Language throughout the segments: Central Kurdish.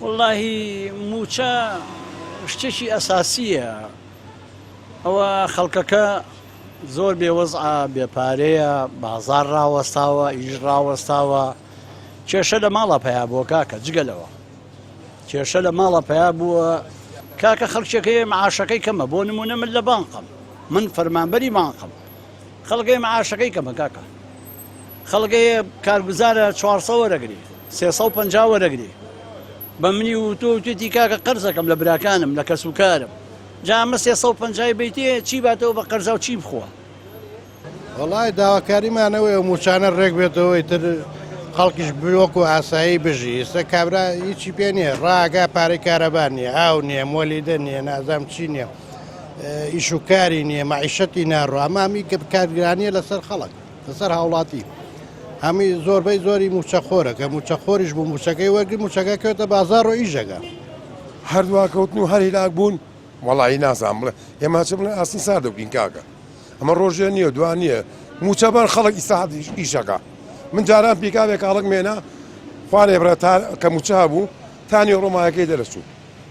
وەڵاهی مووچە شتێکی ئەساسییە، ئەوە خەڵکەکە زۆر بێ وەزعە، بێ پارەیە، بازاڕ ڕاوەستاوە، ئیش ڕاوەستاوە، کێشە لە ماڵا پەیا بووە کاکە، جگە لەوە کێشە لە ماڵا پەیا بووە کاکە، خەڵکێک هەیە معاشەکەی کەمە، بۆ نموونە من لە بانقم، من فەرمانبەری بانقم، خەڵک هەیە معاشەکەی کەمە کاکە، خەڵک هەیە کارگوزارە 400 وەرەگری، 350 وەرەگری، بە منی وتووە وتوێتی کاکە قەرزەکەم لە براکانم لە کەسوکارم، جا ئەمە 350 بیتێ چی باتەوە بە قەرزا و چی بخوا؟ وەڵای داواکاریمان ئەوەیە موچانە ڕێک بێتەوە ئیتر خەڵکیش وەکو ئاسایی بژی ئێستا کابرا هیچی پێ نییە ڕاگا پارەی کارەبا نییە ئاو نییە مۆلیدە نییە نازام چی نییە ئیش و کاری نییە مەعیشەتی ناڕۆ ئەمە هەمی کارگرانیە لەسەر خەڵک لەسەر هاوڵاتی هەمی زۆربەی زۆری موچەخۆرە کە موچەخۆریش بوو موچەکەی وەرگرت موچەکە کەوتە بازاڕ و ئیشەکە. هەر دواکەوتن و هەر هیلاک بوون وەڵایی نازانم بڵێ ئێمە چ بڵێ ئاسن ساردە بکەین کاکە ئەمە ڕۆژێ نییە دوا نییە موچە بەر خەڵک ئیستا ئیشەکە من جاران پیکابێک کاڵک مێنا خوانێ بڕە تا کە موچە هەبوو تا نیوەڕۆ مایەکەی دەرەچوو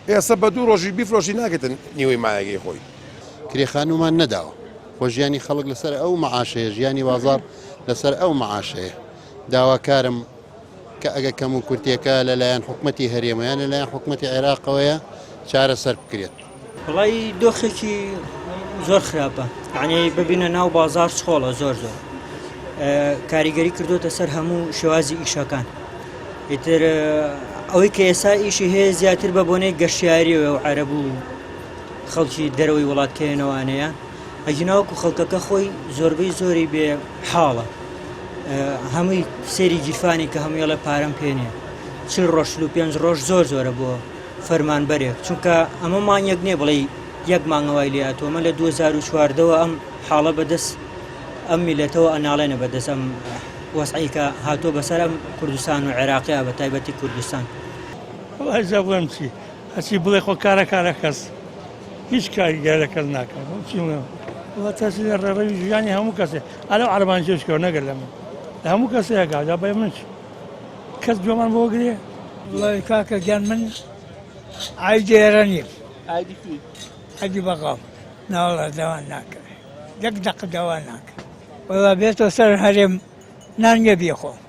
ئێستا بە دوو ڕۆژی بیفرۆشی ناگەێتە نیوەی مایەکەی خۆی. کرێ خانوومان نەداوە خۆ ژیانی خەڵک لەسەر ئەو مەعاشەیە ژیانی بازاڕ لەسەر ئەو مەعاشەیە داواکارم کە ئەگە کەموکورتیەکە لەلایەن حکومەتی هەرێمە یان لەلایەن حکومەتی عێراقەوەیە چارەسەر بکرێت. وەڵایی دۆخێکی زۆر خراپە یعنی ببینە ناو بازار چۆڵە زۆر زۆر کاریگەری کردوتە سەر هەموو شێوازی ئیشەکان ئیتر ئەوەی کە ئێستا ئیشی هەیە زیاتر بە بۆنەی گەشتیاریەوە و عەرەب و خەڵکی دەرەوەی وڵات کەێنەوانەیە ئەگینا وەکو خەڵکەکە خۆی زۆربەی زۆری بێ حاڵە هەمووی سێری گیرفانی کە هەمووی ئەڵێ پارەم پێ نییە چل ڕۆژ 45 ڕۆژ زۆر زۆرە بۆ فەرمانبەرێک چونکە ئەمە مانگێک نییە بڵێ یەک مانگەوای لێ هاتووە ئەمە لە 2014ەوە ئەم حاڵە بەدەست ئەم میلەتەوە ئەناڵێنە بەدەست ئەم وەسعی کە هاتووە بەسەر ئەم کوردستان و عێراقیا بە تایبەتی کوردستان. وەڵای جا بڵێم چی هەرچی بڵێ خۆ کارە کارە کەس هیچ کاری گەلە کەس ناکات چی بڵێم وەڵا تەسی لە ڕێڕەوی ژیانی هەموو کەسێ ئەلەو عەرەبان جێشکەوە نەگەر لە من لە هەموو کەسێکا جا بەی من چی کەس گوێمان بۆ گرێ وەڵای کاکە گیان من عایدی ئێرە نیم ئایدی کوێی؟ عایدی بەغام ناوەڵا داوا ناکرێ یەک دەقە داوا ناکرێ وەڵا بێتەوە سەر هەرێم نان نییە بیخۆم.